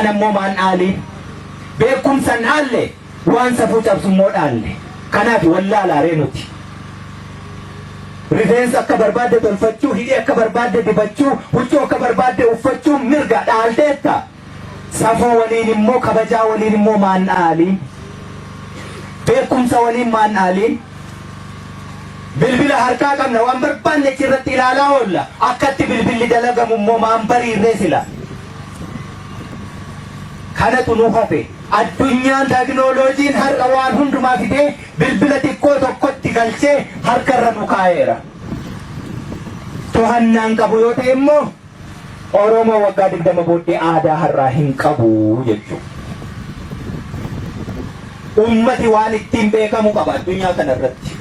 Sana immoo maan dhaaliin? Beekumsa hin dhaalle, waan safuu cabsu immoo dhaalle. Kanaaf wallaalaa ree nuti. Rifeensa akka barbaadde tolfachuu, hidhii akka barbaadde dibachuu, huccuu akka barbaadde uffachuu mirga dhaalteetta. Safuu waliin immoo kabajaa waliin immoo maan dhaaliin? Beekumsa waliin maan dhaaliin? Bilbila harkaa qabna waan barbaanne achi irratti ilaalaa oolla. Akkatti bilbilli dalagamu immoo maan bariirree sila. Kanatu nu hafe. Addunyaan teknooloojiin har'a waan hundumaa fidee bilbila xiqqoo tokkotti galchee harkarra nu kaa'eera. Tohannaan qabu yoo ta'e immoo Oromoo waggaa 20 booddee aadaa har'aa hin qabu jechuudha. Ummati waan ittiin beekamu qaba addunyaa kana irratti.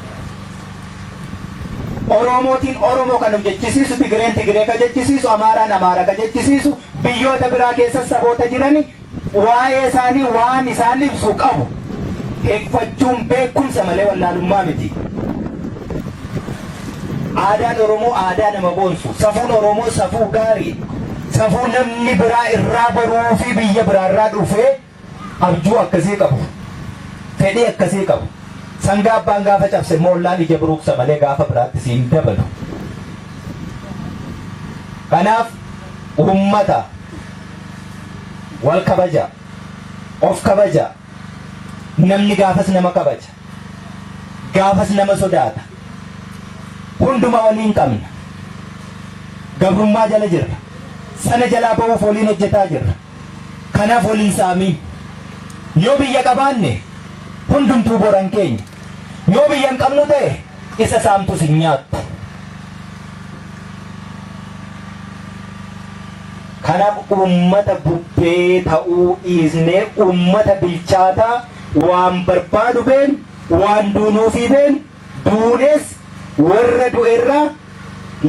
Oromootiin Oromoo kan of jechisiisu, Tigireen Tigiree ka jechisiisu, Amaaraan Amaara ka jechisiisu, biyyoota biraa keessa saboota jirani waa'ee isaanii waan isaan ibsu qabu. Heekfachuun beekumsa malee wallaalummaa miti. Aadaan Oromoo aadaa nama boonsu. Safuun Oromoo safuu gaarii. Safuu namni biraa irraa baruu fi biyya biraa irraa dhufee abjuu akkasii qabu. Fedhii akkasii qabu. Sangaa abbaan gaafa cabse immoo ollaan ija buruqsa malee gaafa biraatti siin dabalu. Kanaaf uummata wal kabaja, of kabaja. Namni gaafas nama kabaja. Gaafas nama sodaata. Hunduma waliin qabna. Gabrummaa jala jirra. Sana jalaa ba'uuf waliin hojjetaa jirra. Kanaaf wal hin saamiin. Yoo biyya qabaanne hundumtuu boran keenya. Yoo biyya hin qabnu ta'e isa saamtus hin nyaattu. Kanaaf uummata bubbee ta'uu dhiisnee uummata bilchaataa waan barbaadu beenu, waan duunuufii beenu, duunees warra du'erraa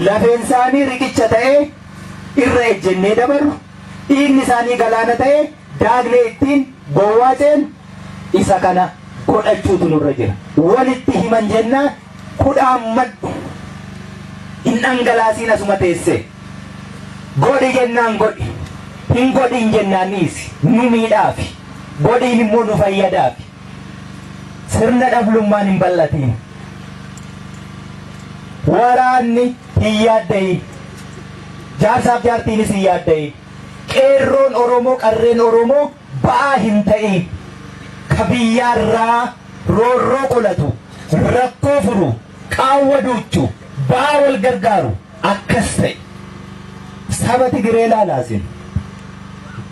lafeen isaanii riqicha ta'ee irra ejjennee dabarru, dhiigni isaanii galaana ta'ee daaknee ittiin gowwaa ceenu isa kana godhachuutu nurra jira. Walitti himan jennaan kudhaammadhu. Hin dhangalaasiin asuma teessee. Godhi jennaan godhi. Hin godhiin jennaan dhiisi. Nu miidhaafi. Godhiin immoo nu fayyadaafi. Sirna dhablummaan hin bal'atiin. Waraanni hin yaadda'iin. Jaarsaaf jaartiinis hin yaadda'iin. Qeerroon Oromoo qarreen Oromoo ba'aa hin ta'iin. Ka biyyaarraa roorroo qolatu, rakkoo furu, qaawwa duuchu, ba'aa wal gargaaru akkas ta'e. Saba Tigiree ilaalaa isin.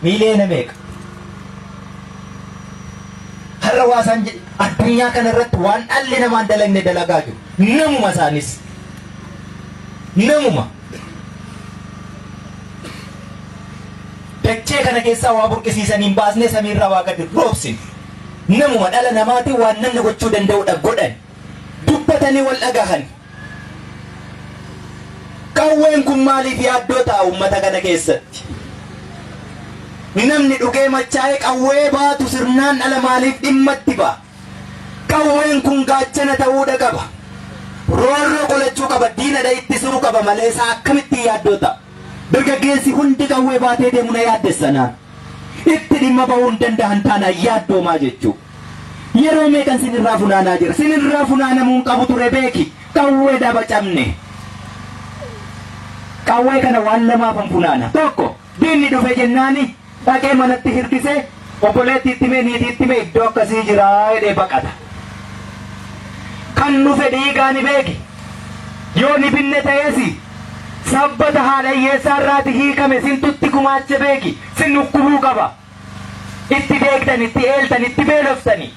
Miiliyoona meeqa? Har'a waa isaan addunyaa kana irratti waan dhalli namaa hin dalagne dalagaa jiru. Namuma isaanis. Namuma. Dachee kana keessaa waa burqisiisanii hin baasne samiirraa waa gadi roobsine. Namuma dhala namaatiin waan namni gochuu danda'udha godhan. Dubbatanii wal dhagahan. Qawween kun maaliif yaaddoo ta'a uummata kana keessatti? Namni dhugee machaa'ee qawwee baatu sirnaan dhala maaliif dhimma itti ba'a? Qawween kun gaachana ta'uudha qaba. Roorroo qolachuu qaba, diinadha ittisuu qaba malee isaa akkamittiin yaaddoo ta'a? Dargaggeessi hundi qawwee baatee deemu na yaaddessa naan. Itti dhimma bahuu hin danda'an taanaan yaaddoomaa jechuu. Yeroo meeqan sinirraa funaanaa jira. Sinirraa funaanamuu hin qabu ture beeki. Qawwee daba cabne. Qawwee kana waan lamaafan funaana. Tokko diinni dhufe jennaani dhaqee manatti hirkisee obboleettiitti himee niitiitti himee iddoo akkasii jiraa jedhee baqata. Kan dhufe dhiigaani beeki. Yoo ni binne ta'eesi sabbata haadha hiyyeessaa irraati hiikame sintutti gumaache beeki. Sin dhukkubuu qaba. Itti deegdani, itti eeltani, itti beeloftani,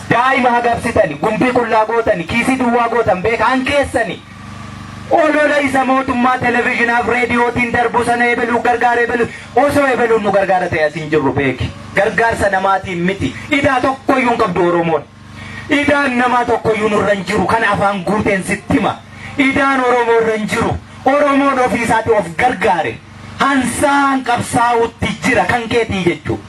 daa'ima hagabsitani, gumbii qullaa gootani, kiisii duwwaa gootan beeka an keessani. Olola isa mootummaa televizhinaaf reediyootiin darbu sana ebeluu gargaara ebelu osoo ebeluun nu gargaara ta'e as hin jirru beeki. Gargaarsa namaatiin miti. Idaa tokkoyyuu hin qabdu Oromoon. Idaan namaa tokkoyyuu nurra hin jiru kana afaan guuteen sitti hima. Idaan Oromoo irra hin jiru. Oromoon ofii isaati of gargaare. Hansaan qabsaa'utti jira kan keetii jechuu.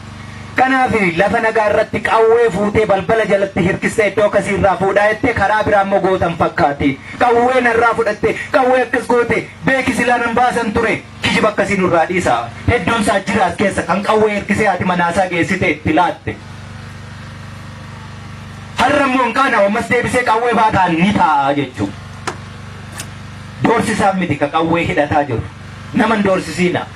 Kanaaf lafa nagaa irratti qawwee fuutee balbala jalatti hirkistee iddoo akkasii irraa fuudhaa jettee karaa biraa immoo gootan fakkaati. Qawwee narraa fudhatte, qawwee akkas goote, beeki silaa nan baasan ture. Kijiba akkasii nurraa dhiisaa. Hedduun isaa jira as keessa kan qawwee hirkisee haati manaasaa geessitee itti laatte. Har'a immoo hin qaana'u, ammas deebisee qawwee baataan ni taa'a jechuudha. Doorsisaan miti ka qawwee hidhataa jiru. Nama hin doorsisiinaa.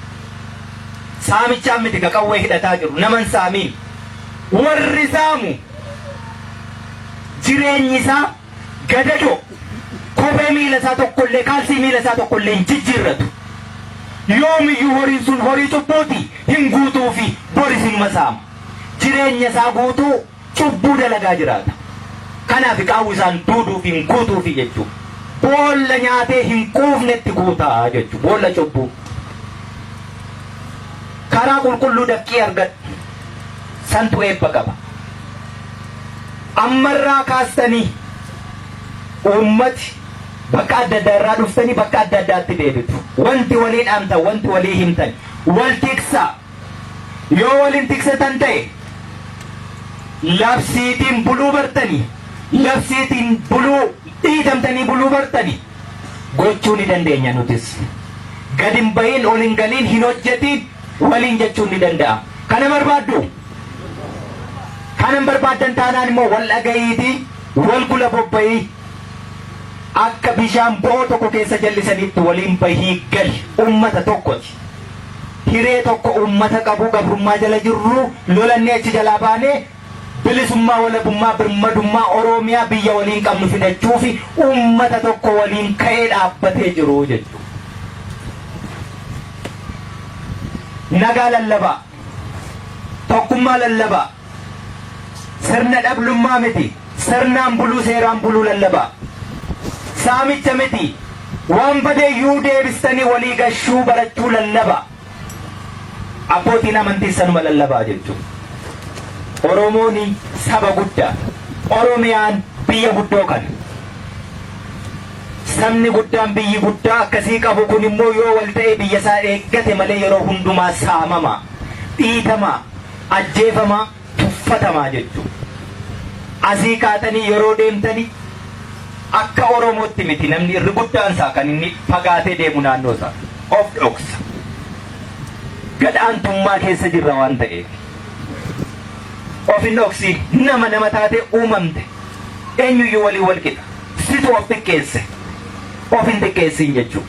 Saamichaan miti ka qawwee hidhataa jiru. Nama hin saamiin. Warri saamu jireenyi isaa gadadoo, kophee miila isaa tokkollee, kaalsii miila isaa tokkollee hin jijjiirratu. Yoomiyyuu horiin sun horii cubbuuti, hin guutuufi, boris inuma saama. Jireenya isaa guutuu cubbuu dalagaa jiraata. Kanaaf qaawwi isaan duuduuf hin guutuufi jechuudha. Boolla nyaatee hin quufnetti guutaa jechuudha. Boolla cubbuu. Karaa qulqulluu daqqii argadhu. Santu eebba qaba. Ammarraa kaastanii uummati bakka adda addaa irraa dhuftanii bakka adda addaatti deebitu. Wanti walii dhaamtan, wanti walii himtan, wal tiksaa. Yoo wal hin tiksatan ta'e, labsiitiin buluu bartanii, labsiitiin buluu dhiitamtanii buluu bartanii gochuu ni dandeenya nutis. Gad hin bahin, ol hin galiin, hin hojjetiin waliin jechuun ni danda'a. Kana barbaaddu? Kana hin barbaaddan taanaan immoo wal dhaga'iitii wal gula bobba'ii, akka bishaan bo'oo tokko keessa jallisanitti waliin bahii gali. Ummata tokkoti. Hiree tokko ummata qabu, gabrummaa jala jirru lolannee achi jalaa baanee bilisummaa, walabummaa, birmadummaa Oromiyaa biyya waliin qabnu fidachuufi ummata tokko waliin ka'ee dhaabbatee jiru jechuudha. Nagaa lallabaa. Tokkummaa lallabaa. Sirna dhablummaa miti. Sirnaan buluu, seeraan buluu lallabaa. Saamicha miti. Waan badeeyyuu deebistanii walii gashuu barachuu lallabaa. Abbootiin amantii sanuma lallabaa jechuudha. Oromoon saba guddaa. Oromiyaan biyya guddoo kana. Sabni guddaan biyyi guddaa akkasii qabu kun immoo yoo wal ta'ee biyya isaa eeggate malee yeroo hundumaa saamamaa, dhiitamaa, ajjeefamaa, tuffatamaa jechuudha. Asii kaatanii yeroo deemtanii akka Oromootti miti, namni irri guddaan isaa kan inni fagaatee deemu naannoo isaa of dhoksa. Gadhaantummaa keessa jirra waan ta'eef. Of hin dhoksiin, nama nama taatee uumamte, eenyuyyuu waliin wal qixa. Situ of xiqqeesse. Of hin xiqqeessiin jechuudha.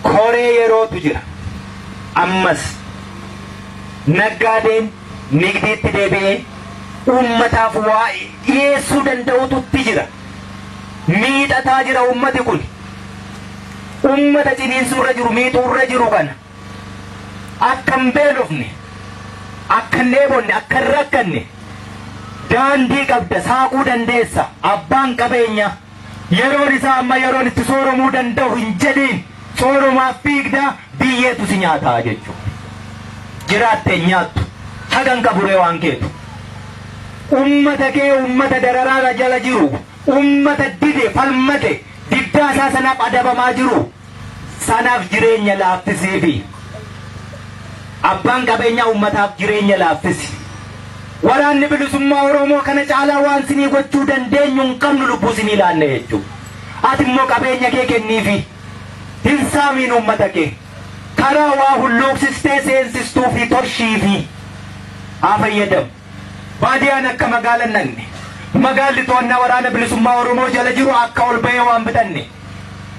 Koree yerootu jira. Ammas naggaadeen nigdiitti deebi'ee uummataaf waa dhiyeessuu danda'utu itti jira. Miixataa jira uummati kun. Uummata ciniinsuu irra jiru, miixuu irra jiru kana. Akka hin beelofne, akka hin dheebonne, akka hin rakkanne daandii qabda, saaquu dandeessa. Abbaan qabeenya yeroon isaa amma, yeroon itti sooromuu danda'u hin jedhiin, sooromaaf fiigdaa biyyeetu si nyaataa jechuudha. Jiraatte hin nyaattu, hagan qaburee waan keetu. Ummata kee, ummata dararaa jala jiru, ummata dide falmate, diddaa isaa sanaaf adabamaa jiru sanaaf jireenya laaffisiifi. Abbaan qabeenyaa ummataaf jireenya laaffisi. Waraanni bilisummaa Oromoo kana caalaa waan sinii gochuu dandeenyu hin qabnu, lubbuu sinii laanne jechuudha. Ati immoo qabeenya kee kenniifi. Hin saamiin uummata kee. Karaa waa hulluuqsistee seensistuu fi torshiifi haa fayyadamu. Baadiyaan akka magaala hin dhaqne. Magaalli to'annaa waraana bilisummaa Oromoo jala jiru akka ol bahee waan bitanne.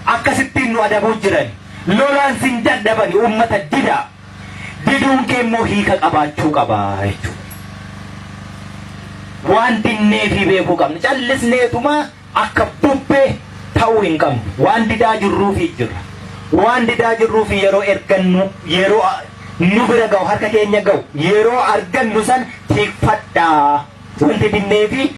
Akkasittiin nu adabuu jiran. Lolaan sin dadhabani, uummata didaa. Diduun kee immoo hiika qabaachuu qaba jechuudha. Waan dinneefii beekuu qabna. Callisneetuma akka bubbee ta'uu hin qabnu. Waan didaa jirruufii jirra. Waan didaa jirruufi yeroo ergannu, yeroo nu bira ga'u, harka keenya ga'u yeroo argannu san tikfadhaa. Wanti dinneefi.